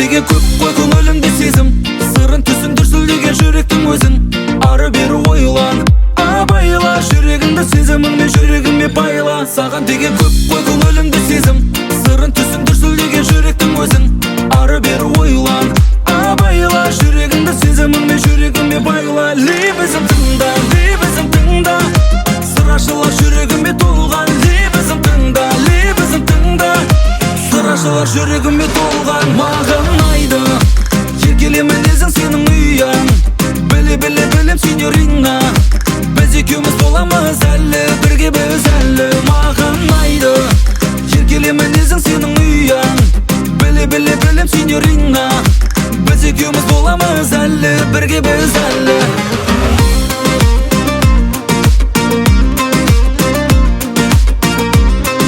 Деген көп қой көңілімде сезім, сырын түсін дүрсілдеген жүректің өзін. Ары бері ойлан, абайла, жүрегіңді сезіміңмен жүрегіме байла. Саған деген көп қой көңілімде сезім, сырын түсін дүрсілдеген жүректің өзін. Ары бері ойлан, абайла, жүрегіңді сезіміңмен жүрегіме байла. Лебізім тыңда, лебізім тыңда, сыр ашылар жүрегіме толған. Лебізім тыңда, лебізім тыңда, сыр ашылар жүрегіме толған. Маған ұнайды еркеле мінезің сенің ұяң. Біле, біле, білем, синьорина, біз екеуміз боламыз әлі бірге біз.